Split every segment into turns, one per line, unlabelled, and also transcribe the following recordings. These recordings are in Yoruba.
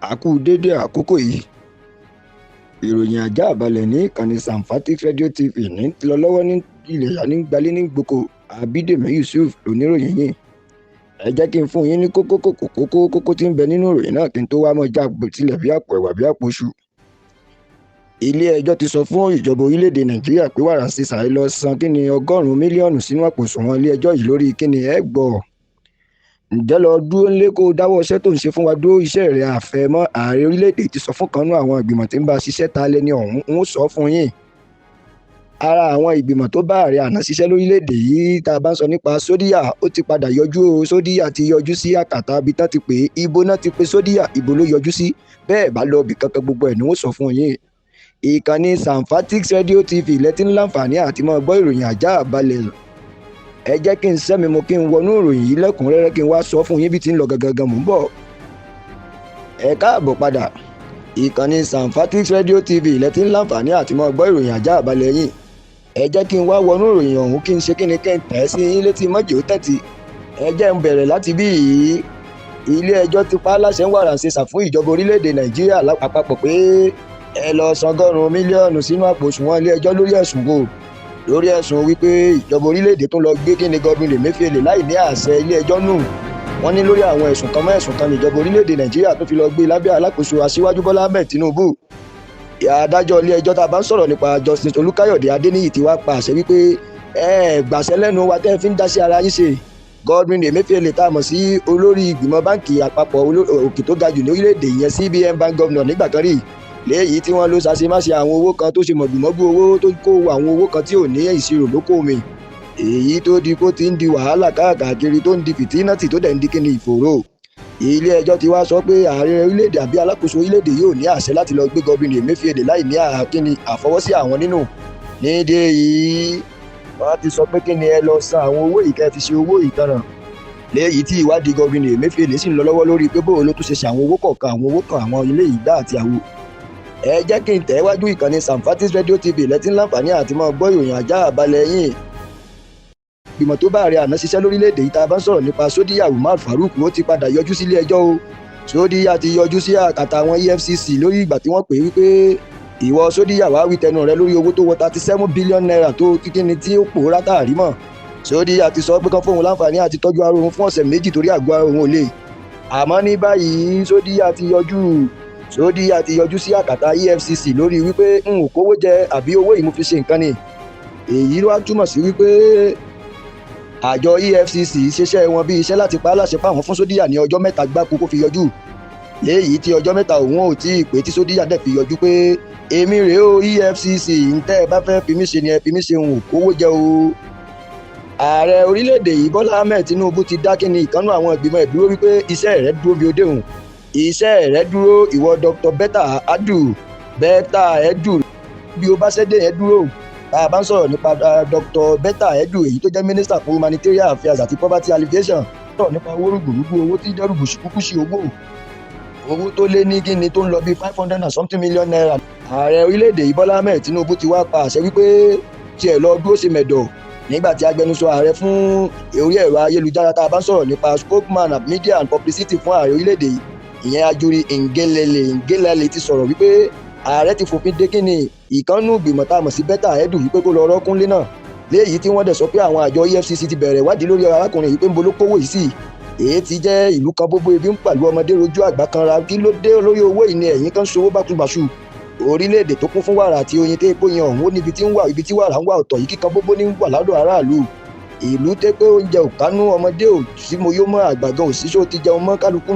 A kú déédé àkókò yìí. Ìròyìn àjáàbalẹ̀ ní ìkànnì Samfatic Radio TV ní lọ lọ́wọ́ ní ilẹ̀ ní gbalẹ̀ ní gboko. Abídèmí Yusuf oníròyìn yìí. Ẹ jẹ́ kí n fún yín ní kókó kókó kókó kókó tí ń bẹ nínú ìròyìn náà kí n tó wá mọ́ já tilẹ̀ bí àpò ẹ̀wà bí àpò iṣu. Ilé ẹjọ́ ti sọ fún ìjọba orílẹ̀-èdè Nàìjíríà pé wàràǹṣeṣà ẹ lọ san kí ni 100 mílíọ̀nù sínú àpò òṣùwọ̀n ilé ẹjọ́ yìí lórí kí ni ẹ gbọ́. Ǹjẹ́ lọ dúró ńlé kó o dáwọ́ iṣẹ́ tó ń ṣe fún wa dúró, iṣẹ́ rẹ̀ àfẹ́ mọ́. Ààrẹ orílẹ̀-èdè ti sọ fún kanú àwọn ìgbìmọ̀ tí ń bá a ṣiṣẹ́, ta lẹ́ni ọ̀hún ń sọ fún yín. Ara àwọn ìgbìmọ̀ tó bá ààrẹ àná ṣiṣẹ́ lórílẹ̀-èdè yìí tá a bá ń sọ nípa Sódíyà, ó ti padà yọjú o. Sódíyà ti yọjú sí àkàtà ibi tán ti pè é. Ibo náà ti pè Sódíyà, ibo ló yọjú sí? Bẹ́ẹ̀ bá lọ ibì kankan, gbogbo ẹ̀ ni wọ́n sọ fún yín. Ìkànnì Samfatic Radio TV lẹ́tí ń láǹfààní àti máa gbọ́ ìròyìn àjá balẹ̀. Ẹ jẹ́ kí n sẹ́mi mo kí n wọnú ìròyìn yìí lẹ́kùnrẹ́rẹ́, kí n wá sọ fún yín bí ti ń lọ gangan. Mò ń bọ̀. Ẹ káàbọ̀ padà. Ìkànnì Samfatic Radio TV lẹ́tí ń láǹfààní àti máa gbọ́ ìròyìn àjá balẹ̀ yín. Ẹ jẹ́ kí n wá wọnú ìròyìn ọ̀hún, kí n ṣe kí ni, kí n tẹ̀ sí yín létí mọ́jì ó tẹ̀tì. Ẹ jẹ́ n bẹ̀rẹ̀ láti bí yìí. Ilé ẹjọ́ ti pa á láṣẹ ń wàràǹṣeṣà fún ìjọba orílẹ̀-èdè Nàìjíríà lápapọ̀ pé ẹ lọ san 100 mílíọ̀nù sínú àpò òṣùwọ̀n ilé ẹjọ́ lórí ẹ̀sùn wo? Lórí ẹ̀sùn wípé ìjọba orílẹ̀-èdè tó lọ gbé kíni Godwin Emefiele láì ní àṣẹ ilé ẹjọ́ nù. Wọ́n ní lórí àwọn ẹ̀sùn kan mọ́ ẹ̀sùn kan níjọba orílẹ̀-èdè Nàìjíríà tó fi lọ gbé lábẹ́ alákòóso Aṣíwájú Bọ́lá Ahmed Tinubu. Adájọ́ ilé ẹjọ́ tá a bá ń sọ̀rọ̀ nípa Justice Olúkáyọ̀dé Adéníyì ti wá pa àṣẹ wípé ẹ gbàṣẹ lẹ́nu wa tẹ́ fi ń dáṣẹ́ ara yín ṣe. Godwin Emefiele tá a mọ̀ sí olórí ìgbìmọ̀ báǹkì àpapọ̀ òkè tó ga jù ní orílẹ̀-èdè yẹn, CBN bank governor nígbà kan rí, léyìí tí wọ́n ló ṣàṣemáṣe àwọn owó kan tó ṣe mọ̀gbìmọ́gbó owó tó kó àwọn owó kan tí ò ní ìṣirò lóko mi, èyí tó di kó ti ń di wàhálà káàkiri, tó ń di fìtínàtì, tó dẹ̀ ń di kíni ìfòòró. Ilé ẹjọ́ ti wá sọ pé ààrẹ orílẹ̀-èdè àbí alákòóso orílẹ̀-èdè yóò ní àṣẹ láti lọ gbé Godwin Emefiele láì ní àkíní àfọwọ́sí àwọn nínú. Nídìí èyí, wọ́n ti sọ pé kí ni ẹ lọ san àwọn owó yìí, kẹ́ fi ṣe owó ìtanràn, léyìí tí ìwádìí Godwin Emefiele sì ń lọ lọ́wọ́ lórí pé bóun ló tún ṣe ṣe àwọn owó kọ̀ọ̀kan, àwọn owó kan, àwọn ilé ìgbà àti àwo. Ẹ jẹ́ kí n tẹ̀ wájú. Ìkànnì Samfatic Radio TV lẹ́tí láǹfààní àti máa gbọ́ ìròyìn àjá àbalẹ̀ yìí. Ìgbìmọ̀ tó bá ààrẹ àná ṣiṣẹ́ lórílẹ̀‐èdè yìí tá a bá ń sọ̀rọ̀ nípa Sódíyà Umar Farouk, ó ti padà yọjú sílé ẹjọ́ o. Sódíyà ti yọjú sí àkàtà àwọn EFCC lórí ìgbà tí wọ́n pè é wípé ìwọ Sódíyà, wàá wí tẹnu rẹ lórí owó tó wọ 37 billion naira tó kíkíni tí ó pòórá táàrí mọ̀. Sódíyà ti sọ pé kán fóun láǹfààní àti tọ́jú ara òun fún ọ̀sẹ̀ 2 torí àgọ́ ara òun ò lè. Àmọ́ ní báyìí, Sódíyà ti yọjú sí àkàtà EFCC lórí wípé n ò kówó jẹ àbí owó yìí mo fi ṣe nǹkan ni. Èyí ló wá túmọ̀ sí wípé àjọ EFCC ṣiṣẹ́ wọn bí iṣẹ́ láti pa á láṣẹ fáwọn fún Sódíyà ní ọjọ́ 3 gbáko kó fi yọjú, léyìí tí ọjọ́ 3 òun ò tí ì pé tí Sódíyà dẹ̀ fi yọjú pé èmi rèé o, EFCC, ń tẹ́ ẹ bá fẹ́ fi mí ṣe ni ẹ fi mí ṣe, òun ò kówó jẹ o. Ààrẹ orílẹ̀-èdè yìí Bọ́lá Ahmed Tinubu ti dá kíni ìkànnú àwọn ìgbìmọ̀ ìdúró wípé iṣẹ́ rẹ̀ dúró bí ó déhùn, iṣẹ́ rẹ̀ dúró. Ìwọ Dr. Betta Adu, Betta Edu, bí o bá ṣẹ́dẹ̀ yẹn dúró. Tá a bá ń sọ̀rọ̀ nípa Dr. Betta Edu, èyí tó jẹ́ minister for humanitarian affairs àti poverty alleviation, sọ̀rọ̀ nípa owó rúgbùrúgbù, owó tí dẹ́rù bùṣùkúkú sí, owó tó lé ní kíni tó ń lọ bí 500 and something million naira. Ààrẹ orílẹ̀-èdè yìí Bọ́lá Ahmed Tinubu ti wá pa àṣẹ wípé tiẹ̀ lọ dúró sí mẹ̀dọ̀, nígbà tí agbẹnusọ ààrẹ fún orí ẹ̀rọ ayélujára, tá a bá ń sọ̀rọ̀ nípa spokesman of media and publicity fún ààrẹ orílẹ̀-èdè yìí, ìyẹn Ajuri Ngelale, ti sọ̀rọ̀ wípé ààrẹ ti fòfin de kíni ìkànnù ìgbìmọ̀ tá a mọ̀ sí Betta Edu wípé kó lọ rọ́kúnlé náà, léyìí tí wọ́n dẹ̀ sọ pé àwọn àjọ EFCC ti bẹ̀rẹ̀ ìwádìí lórí arákùnrin yìí pé ń bo ló kówó yìí sí. Èyí ti jẹ́ ìlú kan bóbó ebi ń pàlú ọmọdé rojú àgbà kan ra. Kí ló dé lórí owó yìí ni ẹ̀yìn kan ṣòwò báṣubàṣu? Orílẹ̀-èdè tó kún fún wàrà àti oyin tó epo yẹn ọ̀hún, ó níbi tí ń wà, ibi tí wàrà ń wà ọ̀tọ̀ yìí, kíkan bóbó ní wà lọ́dọ̀ aráàlú. Ìlú tẹ́ pé oúnjẹ ò kánú, ọmọdé ò sí mo yó mọ́, àgbà gan ò sí ṣó ti jẹun mọ́ kálukú.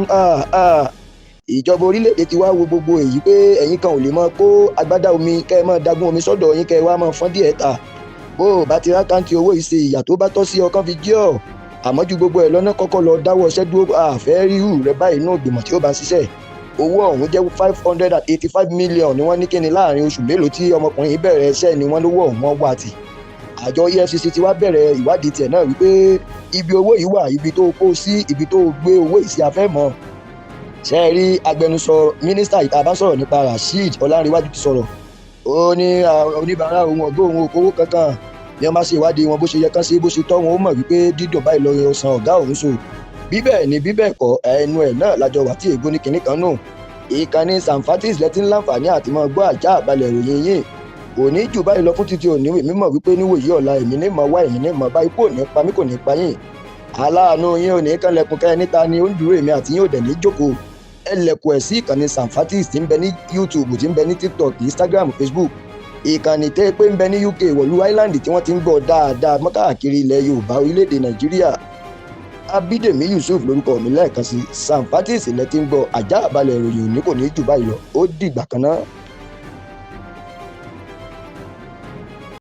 Ìjọba orílẹ̀-èdè ti wá wo gbogbo èyí pé ẹ̀yin kan ò lè mọ kó agbádá omi kẹ́ ẹ máa dagun omi sọ́dọ̀ yín, kẹ́ ẹ wá máa fọ́n díẹ̀ ta. Bó o bá ti rákàntì owó yìí ṣe, ìyà tó bá tọ́ sí ọkàn fi jí ọ̀. Àmọ́ ju gbogbo ẹ̀ lọ́nà, kọ́kọ́ lọ dáwọ́ iṣẹ́ dúró, àfẹ́ ríhù rẹ báyìí nínú ìgbìmọ̀ tí ó bá ń ṣiṣẹ́. Owó ọ̀hún jẹ́ 585 million ni wọ́n ní kíni láàrin oṣù mélòó tí ọmọkùnrin yìí bẹ̀rẹ̀ iṣẹ́ ni wọ́n lówó ọ̀hún wà tì. Àjọ EFCC ti wá bẹ̀rẹ̀ ìwádìí tiẹ̀ náà wípé ibi owó yìí wà, ibi tó kó sí, ibi tó gbé owó yìí sí, afẹ́ mọ̀. Ṣe é rí agbẹnusọ mínísítà ìta bá sọ̀rọ̀ nípa Rasheed Ọlánrewájú ti sọ̀rọ̀, ó ní oníbàárà òun ọ̀gá òun òkòwò kankan. Bí wọ́n bá ṣe ìwádìí wọn bó ṣe yẹ kán ṣe, bó ṣe tọ́ wọn, ó mọ̀ wípé dídùn báyìí lọ ọsàn ọ̀gá òun so. Bíbẹ̀ ni bíbẹ̀ kọ́, ẹnu ẹ̀ náà lájọ wà tí ègbó ní kinní kan nù. Ìkànnì Samfatis lẹ́tí ń láǹfààní àti máa gbọ́ àjá àbálẹ̀ ìròyìn yìí. Òní jù báyìí lọ fún títí òní. Èmi mọ̀ wípé níwòyí ọ̀la, èmi ní mọ̀ wá, èyí ní mọ̀ bá. Ikú ò ní pa mí, kò ní pa yín. Aláàánú yín ò ní kánlẹ̀kùn kẹ́ ẹ níta ni ó ń dúró. Èmi àti yín ò dẹ̀ ní jókòó. Ẹ lẹ̀kùn ẹ̀ sí ìkànnì Samfatis tí ń bẹ ní YouTube, tí ń bẹ ní TikTok, Instagram, Facebook. Ìkànnì tẹ́ pé ń bẹ ní UK wọ̀lú Ireland tí wọ́n ti ń gbọ́ dáadáa mọ́ káàkiri ilẹ̀ Yorùbá, orílẹ̀-èdè Nàìjíríà. Abídèmí Yusuf lórúkọ mi. Lẹ́ẹ̀kan sí, Samfatis ilẹ̀ tí ń gbọ́ àjá àbálẹ̀ ìròyìn òní. Kò ní jù báyìí lọ. Ó dìgbà kan náà.